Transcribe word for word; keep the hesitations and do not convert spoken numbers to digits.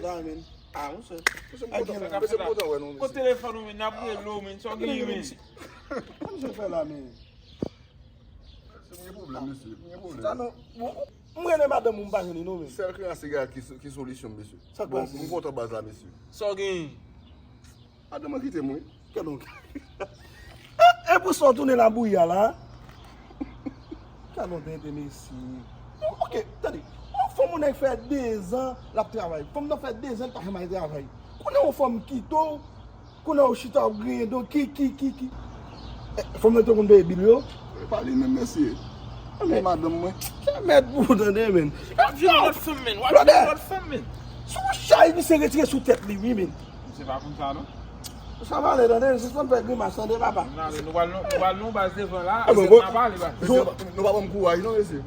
La, men. Ah, mwen se. Mesye, m kontan, mesye, m kontan wè nou, Kot mesye. Telefòn ou, men, n ap rele w, men, sa w genyen, men. Kòman se fè la, men? Mesye, m gen pwoblèm, mesye. M gen pwoblèm. Sa non. Bon, mwen rele madanm ou, m pa jwenn li non, men. Sèl kran se gade ki, ki solisyon, mesye. Sa k Bon, pase? M kontan baz la, mesye. Sa w genyen? Madanm mwen kite mwen. Kè donk. E pou sa w tounen labouyi a la? Kè donk tete mesye. Bon, ok, tande. Yon fanm ou nèg fè dezan l ap travay. Fanm nan fè dezan l pa janm al travay. Kounye yon fanm kite w, kounye ou chita w griyen do ki, ki, ki, ki. Eh, fanm nan te konn peye bil yo? Pa li menm, mesye. Men madanm mwen. Sa mèd pou ou tande, men. W ap jwenn lòt fanm, men. W ap jwenn lòt fanm, men. Sou chay misye retire sou tèt li, wi, men. Se pa konn sa, non. Sa valè, tande, sispann fè grimas, tande, papa. Nou ale, nou pral nou pral nou baz devan la. Ah, bon, Se bon. N ap ale, baz. Mesye, nou pa ban m kouraj, non, mesye.